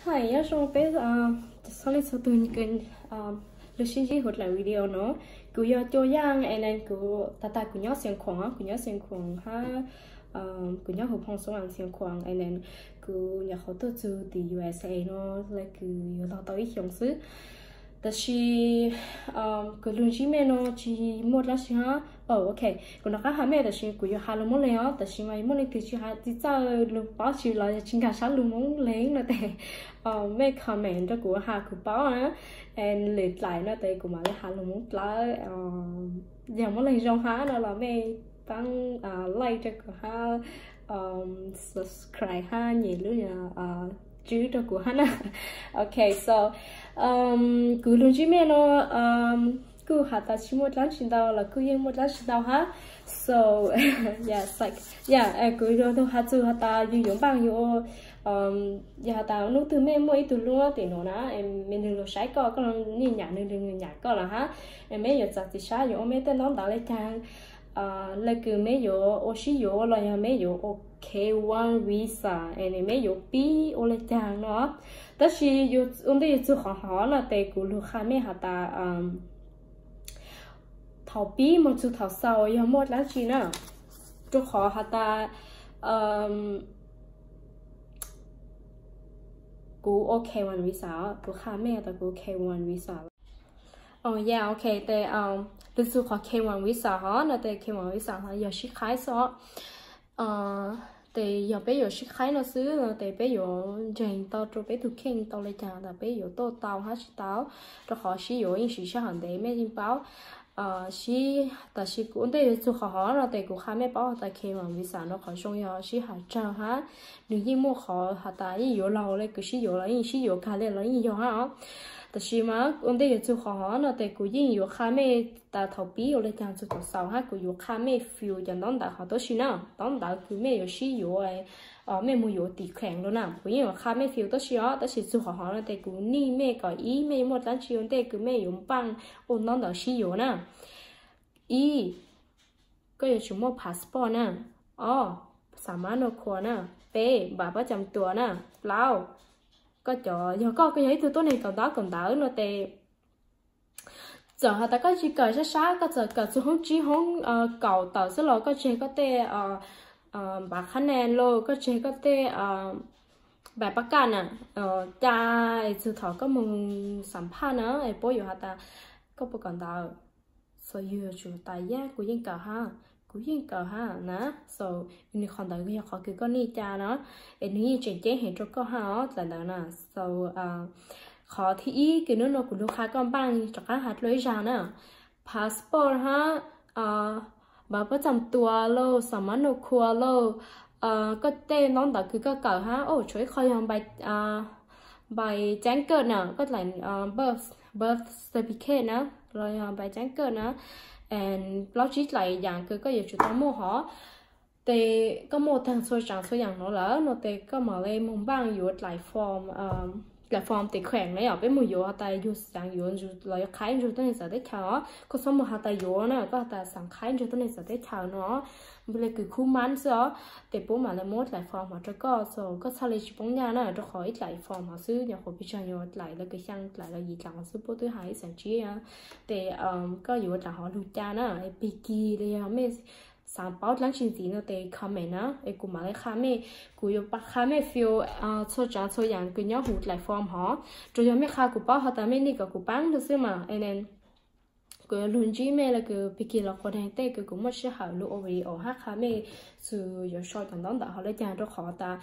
Hi, nyob zoo peb txhua leej txhua tus lug sib ntsib huv dlaim video no. Kuv yog Cua Yaj, and then kuv tag tag kuv nyob Xiav Khuam, kuv nyob Xiav Khuam hab, kuv nyob huv Phoo Xoo Am Xiav Khuam, and then kuv nyuam qhuav tuaj txug tim U S A no, le kws yuav lug tau ib xyoos xwb. Tab sis kuv lug ntsib mej no tsis muaj dlaab tsi hab. Oh, ok, kuv nov qab has mej tab sis kuv yuav has lug Moob Leeg os, tab sis mas muaj leej twg tsis has tsis txawj lug paub tsis los yog tsis nkag sab lug Moob Leeg no tes mej comment rau kuv has kuv paub na, and lwm dlaim no tes kuv mam le has lug Moob dlawb. Yog muaj leej zoo hab no los mej paab like rau kuv hab, subscribe hab nyem lub tswb rau kuv hab na. Ok, so kuv lug ntsib mej no kuj has tas tsis muaj dlaab tsi ntau los kuj yeej muaj dlaab tsi ntau hab. So yeah, kuv yuav lug has txug has tas yug yuav npaaj yuav, yog has tas hnub twg mej muaj ib tug hlub tim nuav na, mej nwg lug saib koj, koj lug nyam nwg, nwg nyam koj lawm hab, mej yuav txav txim sab yuav ua mej tej ntaub ntawv le caag, le kws mej yuav ua sib yuav los yog mej yuav ua K one visa, mej yuav pib ua le caag no. Tab sis ua ntej yuav txug qhov hov no tes kuv lug qha mej has tas thaum pib moog txug thaum xaus yog muaj dlaab tsi na, rau qhov has tas kuv ua K one visa, kuv qha mej tas kuv K one visa. Oh yeah, ok, tes lug txug qhov K one visa hov no tes K one visa hov yog sib qhaib xwb os. Tes yog peb yuav sib qhaib no xwb no tes peb yuav ntseeg tau rau peb tug kheej tau le caag tas peb yuav tuaj tau hab tsis tau, rau qhov sib yuav yeej siv sij hawm ntev mej yeej paub. Sib, tab sis kuv ua ntej yuav txug qhov hov no tes kuv qha mej paub has tas K one visa no qhov zoo yog sib has tsawg hab, nwg yeej muaj qhov has tas yeej yuav laug le kws sib yuav los yeej sib yuav kag le los yeej yog hab os. Tab sis mas ua ntej yuav txug qhov hov no tes kuv yeej yuav qha mej tas thaum pib ua le caag txug thaum xaus hab kuv yuav qha mej fill cov ntaub ntawv hov tuab si na, ntaub ntawv kws mej yuav sib yuav, mej moog yuav tim kheem lug na, kuv yeej yuav qha mej fill tuab si os. Tab sis txug qhov hov no tes kuv nij mej kom ib, mej yuav muaj dlaab tsi ua ntej kws mej yuav npaaj ua ntaub ntawv sib yuav na. Ib, koj yuav tsum muaj passport na. Ob, xam mab nua khua na. Peb, npav pab cam tuas na. Plaub, koj cov, yog koj, koj yog ib tug tuab neeg kawm ntaub kawm ntawv no tes txawm has tas koj tsis kawm sab sab, koj txawm kawm txug hoob tsib hoob kaum tawm xwb los koj tseg koj tej npav qhab naj lauj, koj tseg koj tej npav pab kaj na, ca es txug thaum koj moog xam phaj na es puab yuav has tas koj puas kawm ntawv. So yug yuav tsum tas yag kuv yeej kawm hab, kuv yeej kawm hab na. So nwg qhov ntawd yog qhov kws koj nij ca na, es nwg yeej tseem ceeb heev rau koj hab os dlaim ntawd na. So qhov thib ib kws nub nua kuv lug qha koj npaaj rov qab has dlua ib zag na, passport hab, npav pab cam tuas lauj, xam mab nua khua lauj, koj tej ntaub ntawv kws koj kawm hab, tshuav ib qho yog npav caab kawj na, koj dlaim birth certificate na, los yog npav caab kawj na, and plaub tsib dlaim yaam kws koj yuav tsum tau muaj hov. Tes koj muaj taag txhua tsaav txhua yaam no lawm no tes koj mam le moog npaaj yuav dlaim form, dlaim form tim kheem na yom, peb moog yuav has tas yug xaav yuav ntsug los yog qhaib ntsug tuab neeg txawv teb chaws os, koj txhob moog has tas yuav na, koj has tas xaav qhaib ntsug tuab neeg txawv teb chaws no, npaum le kws khub mab xwb os. Tes puab mam le muab dlaim form hov rau koj, so koj txhaj le tsis poob nyaj na, rau qhov ib dlaim form hov xwb nyuam qhuav pes tsawg, yuav dlaim le kws xyaa dlaim los yim dlaim hov xwb puab twb has ib xaam tsib. Tes koj yuav dlaim hov lug ca na, pig kig los yog mej xaav paub dlaab tsi ntxiv no tes comment na, es kuv mam le qha mej, kuv yuav qha mej fill txhua tsaav txhua yaam kws nyob huv dlaim form hov, rua yog mej qha kuv paub has tas mej nij kom kuv paab lug xwb mas, kuv yuav lug ntsib mej le kws pig kig los quas deg tej kws kuv muaj sij hawm lug ua video hab qha mej txug yuav sau cov ntaub ntawv hov le caag rau qhov tas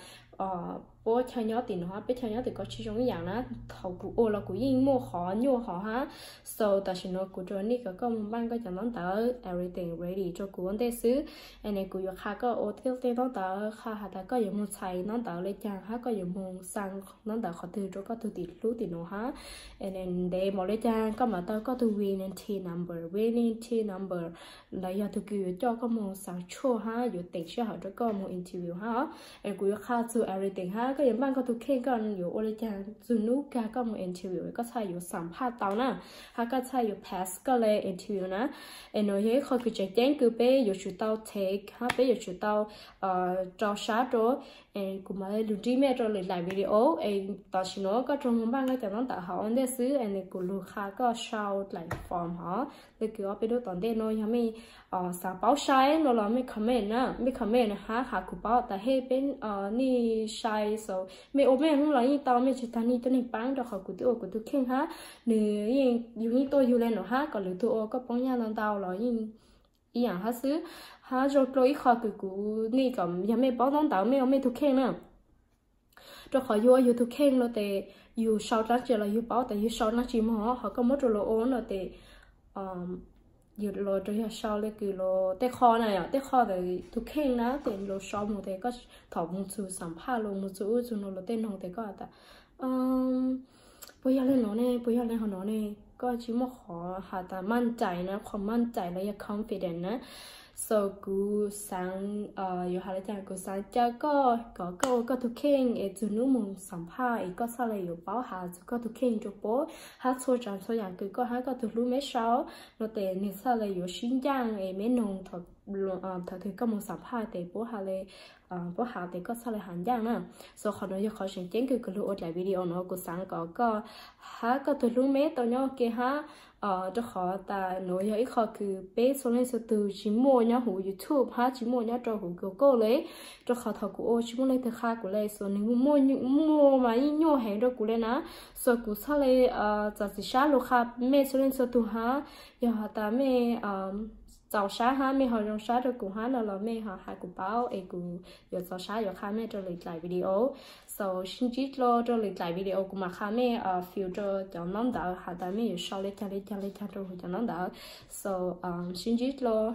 puab chaw nyob tim nuav hab peb chaw nyob tim ko tsis zoo ib yaam na. Thaum kuv ua los kuv yeej muaj qhov nyuaj hov hab, so tam sim nuav kuv rua nij kom koj moog npaaj koj cov ntaub ntawv everything ready rua kuv ua ntej xwb. Tes kuv yuav qha koj ua tej ntaub ntawv, qha has tas koj yuav moog txhais ntaub ntawv le caag hab koj yuav moog xaa ntaub ntawv qhov twg rua koj tug tim hlub tim nuav hab. Ntev npaum le caag koj mam tau koj tug V N T number, V N T number ntawd yog tug kws yuav coj koj moog xaa tshuaj hab yuav teem sij hawm rua koj moog interview hab. Es kuv yuav qha txug everything hab koj yuav npaj koj tus kheej koj yuav ua li cas txug nub kag koj mus interview koj txhaj yuav xam phaj tau na, hab koj txhaj yuav pass koj le interview na. Es nuav yog ib qho kws tseem ceeb kws peb yuav tsum tau take hab peb yuav tsum tau rau sab rua. Kuv mam le lug nrib mej rua lwm daim video es tam sim nuav koj rua moog npaj koj cov ntaub ntawv hauv ua ntej xwb es kuv lug qha koj sau daim form hov le kws ob peb lub tom ntej nuav yog mej xav paub sai no los mej comment na, mej comment na hab has kuv paub tas hej peb nej sai so mej ua mej hwv los yeej tau, mej tsis tas nej tuab neeg paab rua qhov kuv twb ua kuv tug kheej hab nws yeej yug yeej tuaj yug le nuav hab kom lwm tug ua koj poob nyaj ntau ntau los yeej ib yaam hab xwb. Hab zoo dlua ib qho kws kuv nej kom yog mej paub ntaub ntawv mej ua mej tug kheej na, rua qhov yug ua yug tug kheej no tes yug sau dlaab tsi los yug paub tas yug sau dlaab tsi moog hov koj muab rua luas ua no tes yug luas rua yog sau le kws luas tej qho na yom, tej qho ntawm tug kheej na tes luas sau moog tes koj thaum moog txug xam phaj los moog txug ub txug no luas tej noog tes koj has tas puas yog le nuav ne, puas yog le hov nuav ne, koj tsis muaj qhov has tas maj cais na, qhov maj cais los yog confident na. So kuv xaav yuav has le caag, kuv xaav caw koj kom koj ua koj tug kheej es txug nub moog xam phaj es koj txhaj le yuav paub has txug koj tug kheej rua puab hab txhua tsav txhua yaam kws koj hab koj tug hlub meb sau no tes nwg txhaj le yuav sib ncaaj es meb noog thaum twg koj moog xam phaj tes puab has le puab has tes koj txhaj le has ncaaj na. So qhov nuav yog qhov tseem ceeb kws kuv lug ua daim video nuav, kuv xaav kom koj hab koj tug hlub meb tau nyob ua ke hab rua qhov tas nuav yog ib qho kws peb txhua leej txhua tug tsis muaj nyob huv YouTube hab tsis muaj nyob rua huv Google le, rua qhov thaum kuv ua tsis muaj leej twg qha kuv le, so nwg muaj mas yeej nyuaj heev rua kuv le na. So kuv txhaj le txav txim sab lug qha mej txhua leej txhua tug hab yog has tas mej txaus sab hab mej ho zoo sab rua kuv hab no los mej ho has kuv paub es kuv yuav txaus sab yuav qha mej rua lwm daim video. So sib ntsib dlua rua lwm daim video kuv mam qha mej fill rua cov ntaub ntawv has tas mej yuav sau le caag le caag le caag rua huv cov ntaub ntawv. So sib ntsib dlua.